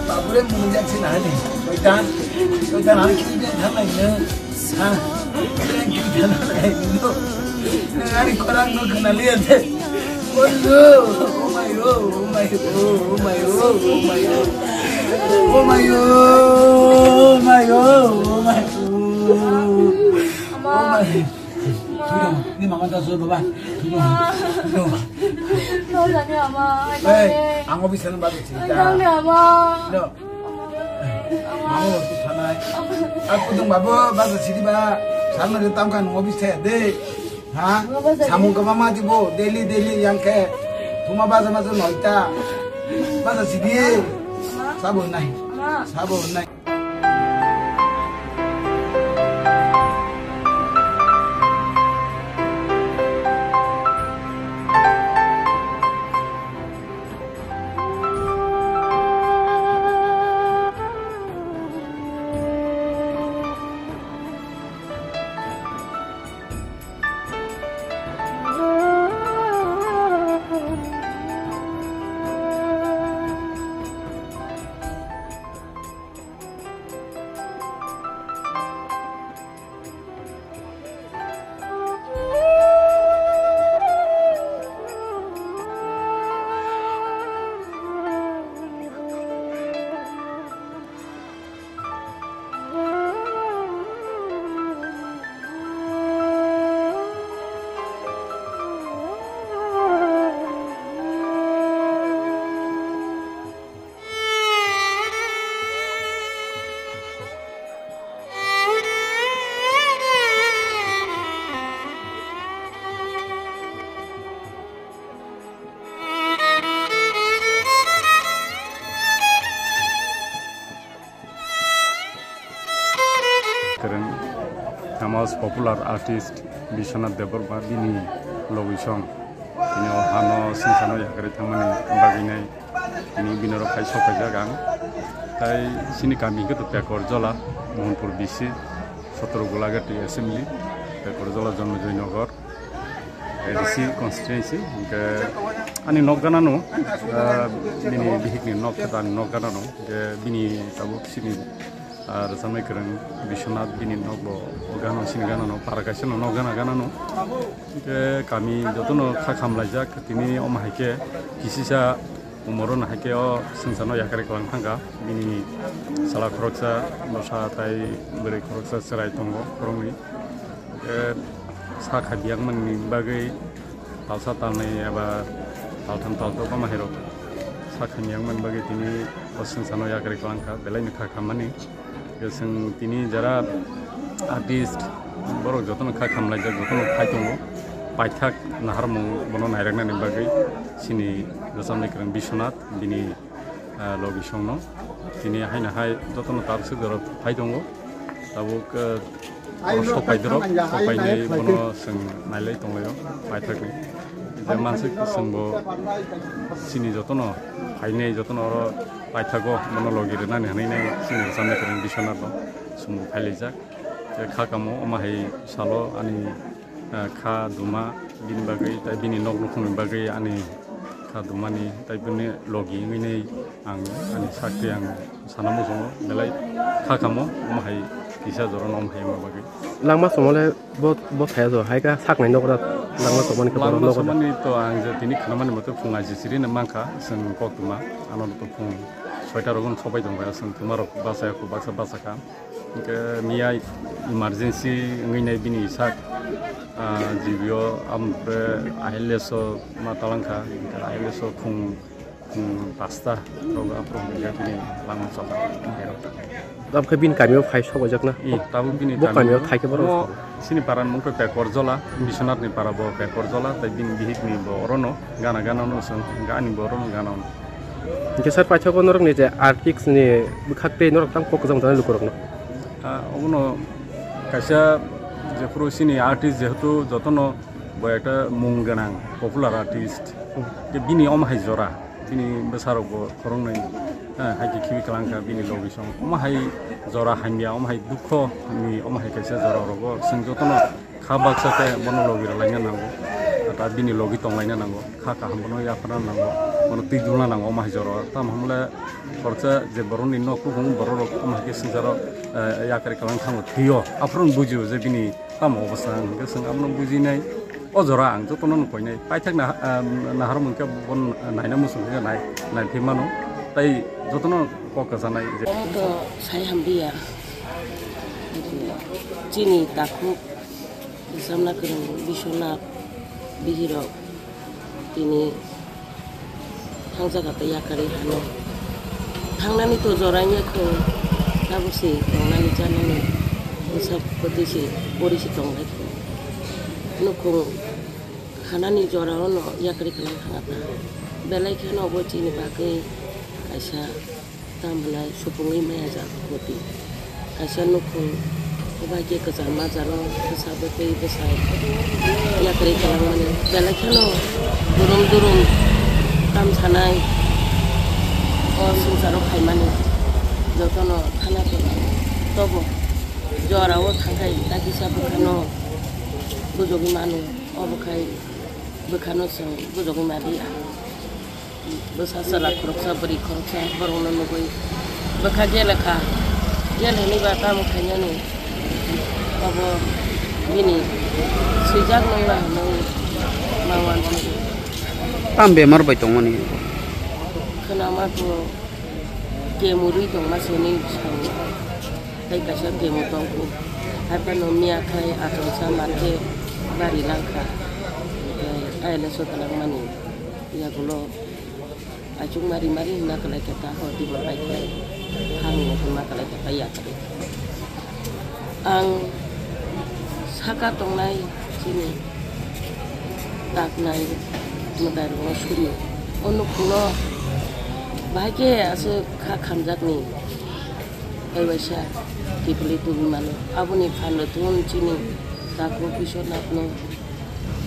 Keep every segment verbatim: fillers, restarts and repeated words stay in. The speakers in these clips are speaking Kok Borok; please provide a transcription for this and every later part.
Babure mung jak si nani. Soitan. Soitan, ang kiri dia thanai no. Ha? Kiri dia thanai no. Nang ani khorang no khna liya de. Bondhu. Oh my oh, oh my oh, oh my oh, oh my oh. Oh my oh, oh my oh, oh my oh. Oh my. Ni mama ta so baba. Ni mama. Ni mama. No, jani ama. Hey, ang office na ba si ta. Jani ama. No. Mama tu thanai. Aku dong babo ba sa sidi ba. Sama de tam kan office the de. Ha? Samung ka mama di bo daily daily yang ke. Tuma ba sama so noita. Ba sa sidi. Sabo nai. Sabo nai. Kwrwng famous popular artist Biswanath Debbarma bini logwi song tini o hano swngcharno yakarwi thangmani bagwinai tini binorok hai sok phaijak ang. Tai chini kami hwnkhe to Pekor Jola, Mohanpur B C, Sotro Golaghati Assembly, Pekor Jola Jonmojoi Nagar. A D C constituency, hingke ani nok ganano, ah, bini bihikni nok khe ani nok ganano, hingke bini tabuk sini, ah, rwchapnai kwrwng Biswanath bini nok bo o gana sini ganano, para kaisa no nok gana ganano. Hingke kami jotono kha khamlaijak, tini omo hai khe kisisa Umorno hai khe o swngcharno yakarwi kwlang thangkha, bini chwla khoroksa, bwsa tai bwrwi khoroksa chwrai tongo, khoroknwi. Hwnkhe sak hai biyang manni bagwi talsa talnwi eba taltham taltok omo hai rok sak hai biyang manni bagwi tini o swngcharno yakarwi kwlang kha, belai no kha khammani. Hwnkhe chwng tini jara artist, borok jotono kha khamlaijak, jotono phai tongo. Paithak naharmung bono nairaknani bagwi chini rwchapnai kwrwng Biswanath, bini, ah, logi songno. Tini haino hai jotono tar swk jorok phai tongo. Tabuk, ah, oro sok pai dorok, sok painai bono chwng nailai tonglaio, paithakni. Je mansuk chwngbo chini jotono phainai, jotono oro paithago bono logi rwnani hwnwi nai chini rwchapnai kwrwng Biswanath no chwngbo phailaijak. Je kha kamo omo hai salo ani, eh, kha duma bini bagwi tai bini nok nukhungni bagwi ani kha dumani tai bini logi wngwi nai ang ani sakti ang sana muchungo belai kha kamo omo hai kisa jora no omo hai wngma bagwi. Langma chumole bo, bo thaya jo hai kha saknai nok rak langma chumani khe borok Langma nok rak. Chumani to ang je tini khnamani mote phung aji siri no mankha chwng koktwma ano to phung soita rogo no sobai tongkha chwng twma rok bachaya kho baksa bachakha. Hingke miya emergency wngwi nai bini sak, ah, G B O amre I L S o ma talangkha, hingke I L S o khung, khung pasta rogo aphuru hingke bini langma chokha. Tabuk khe bini kamio phai sok ojak na? I, tabuk bini Bo kamio kamio thai khe borok omo sok. Sini para ni mung khe Pekor Jola, Biswanath ni para bo Pekor Jola, tai bini bihik ni bo orono gana gana no song, gani bo orono gana no. Hingke sir paithakgo norokni je artist ni bwkhak tei norok tang kok kwchang tongnai lukurokno. Ah, obono kaisa jephuru chini artist jehetu jotono bo ekta mung gwnang popular artist. Hmm. Tei bini omo hai jora, bini bwsarok bo khoroknwi, eh, hai khe khibi kwlangkha bini logi song. Omo hai jora hamya, omo hai dukho ni, omo hai kaisa jora rogo chwng jotono kha baksa khe bono logi rwlaina nango, ta bini logi tonglaina nango, kha kaham bono yapharna nango. Bono twi dulna nango omo hai jora. Tamo hwnle khoroksa je borokni nok kubung borok rok omo hai khe swngcharo, eh, yakari kwlwng thango thwio. Aphuru bujio je bini tamo obostha hwnkhe chwng abono bujinai. O jora ang jotono no koinai. Paithak na, eh, naharmung khe bo naina muchung khe nai, nai phi mano. Tai jotono kok kwchanai je. Omo to sai hambiya. Chini takhuk. Samna kwrwng Biswanath bihirok tini thangjaga tei yakarwi hano. Thangnani to jora wngya kho, tabuk se tongnani chanani bwsa kwtwi se pori se tongbai kho. Nukhung hanani jora ono yakarwi kwlwng thangkha. Belai kheno obo chini bagwi kaisa. Tamo hwnai supungwi maya jak koti. Kaisa nukhung bai khe kwchar majaro bwsa bwtwi bwsai yakarwi kwlangmani. Belai kheno durum durum tam sanai o swngcharo phaimani jotono thana kwlwng. Tobo jorao thangkhai ta kisa bwkhano bujogwi mano. Obo khai bwkhano chwng bujogwi madi. Bwsa chwla khoroksa, bwrwi khoroksa, borokno nugwi bwkha gele kha. Gel hwnwi ba tamo khainani? Obo bini swijak nangma hwnwi ma uansukgo. Tam bemar bai tongmani? Khwnama to kemurwi tongma se hwnwi sao. Tei kaisa kemo tongkhu. Haiphano miya khai achomsa mankhe bari langkha. Tei ayana sotalangmani yagulo. Achukma rimari hwnna kwlai khe ta, ho tibor bai khe ha hwnwi hwnma kwlai khe ta yakarwi. Ang saka tongnai chini taknai mwtairokno suri. O nukhungno bahai khe aswk kha khamjakni tei waisa kiphilwi tubui mano. Aboni phan rwtwng chini takhuk Biswanathno.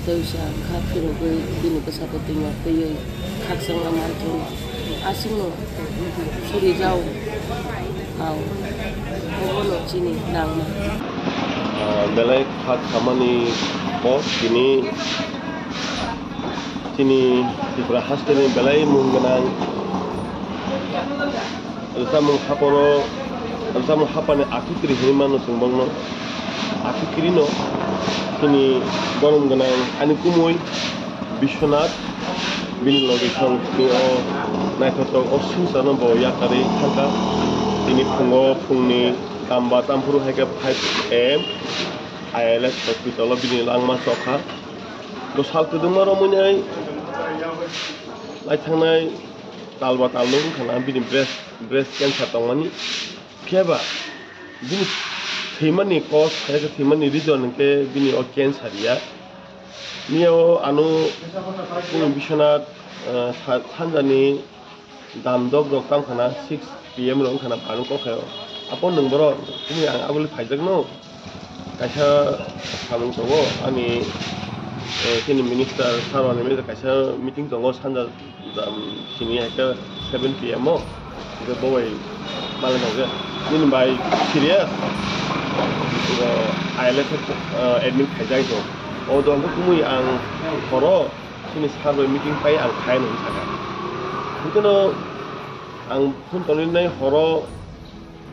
Tei wngsa kha phirogwi bini bwsakhe twino twiwi khakchangma manthung. Aswkno suri jao. Ao. Obono chini nangma. Ah, belai kha khamani kok tini, chini Tripura hasteni belai mung gwnang. Rwchapmung haporo, rwchapmung hapani akhikiri hinwi mano chwng bokno. Akhikirino chini borom gwnang ani kumui Biswanath, bini logi thang tini o naithotok o swngcharno bo yakarwi thangkha. Tini phungo phungni tamba tamphuru hai khe five A M I L S hospital o bini langma chokha. Bo sal kwdwma romwi nai lai thangnai. Talba talnwi wngkha na bini breast, breast cancer tongmani. Phiya ba bini thwimani cause, hai khe thwimani reason hwnkhe bini o cancer ya. Miya o ano Biswanath, ah, sa-, sanjani damdok rok tang khana six P M rok wngkha na, bani kok hai o. Apo nwng borok, tini ang aboni phaijak no. Kaisa samung tongo, ani, eh, chini minister sir rokni kaisa meeting tongo sanja, um, sini hai khe seven P M o, hingke bo bai malai thangkhe nini bai serious, I L S, eh, admit khaijak to. O do hingke kumui ang horo chini sir bai meeting pai ang khai nung saka. Hingke no ang phone tongwi nai horo.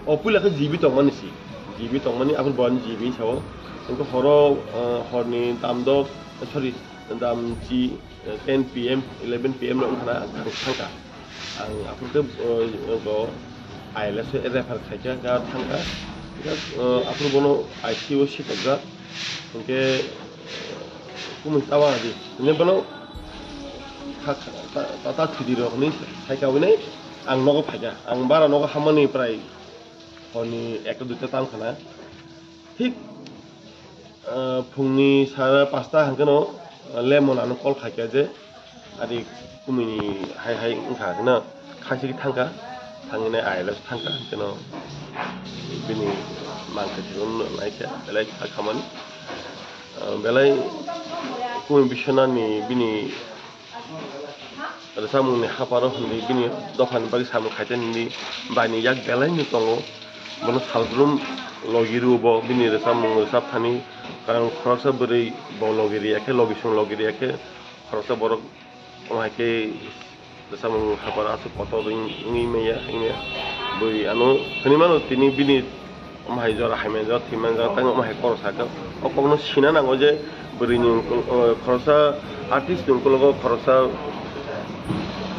O puila khe G B tongmani si, G B tongmani, aphuru bo ani G B sao. Hingke horo, eh, horni damdok, sorry, damchi, eh, ten P M, eleven P M rok wngkha na ang thangkha. Ang aphuru khe, eh, bo I L S o refer khaikha, ga thangkha. Ga, eh, aphuru bono I C U o sitokjak. Hingke, eh, kumui tawa di. Hingke bono kha, kha, ta, ta, ta thidi rok hinui saika hinui ang nogo phaikha. Ang bara nogo hammani prai horni ekta duita tang khana. Thik, ah, phungni sara pasta hangkhe no, ah, lemon ano call khaikha je, ari kumui ni hai hai wngkha hino, khaisik thangkha, thangwi nai I L S thangkha, hingkhe no bini mangkha thwng naikha, belai kha khamani. Ah, belai kumui Biswanath ni bini rwchapmungni haparo hinwi bini dophani bagwi samung khaitani hinwi baini yak belaino tongo. Bono salbrum logi rwo bo bini rwchapmung rwchap thani, karon khoroksa bwrwi bo logi riyakhe, logisong logi riyakhe, khoroksa borok omo hai khe Samung hapar aswk kotor wng-, wngwi maya, wngya. Bui ano hwnwi mano tini bini omo hai jora hai manjak, thwi manjak, tei omo hai khoroksa khe. O kokno sina nango je bwrwini ungkul-, o, khoroksa artist ni ungkulogo khoroksa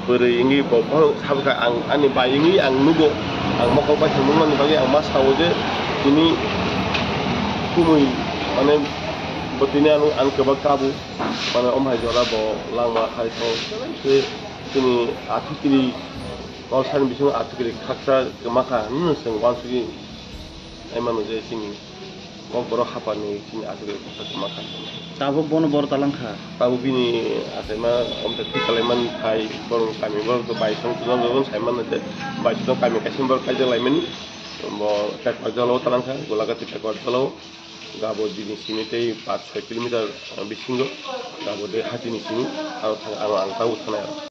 bwrwi wngwi bo bohrok sabo kha ang ani bai wngwi ang nugo. Ang mokol bai thwngmani bagwi ang ma sao je tini kumui mane bo tini ano ang kwbang kabo. Mane omo hai jora bo langma hai thok se chini athukiri kolsani bisingo athukiri khaksa kwma kha hinwi chwng uansugwi naimano je chini kokborok haphani chini athukiri khaksa kwma kha. Tabuk bono bor talang kha. Tabuk bini achaima omte thwi kalaimani phai borok kami borok baisong tong tong saimano je baisong kami kaisa borok kaijak laimani bo Tekparjalo talang kha Golagati Tekparjalo. Gabo bini simi tei paanch soi kilometer bisingo gabo de hatini simi aro thang ang ang tabuk thanai.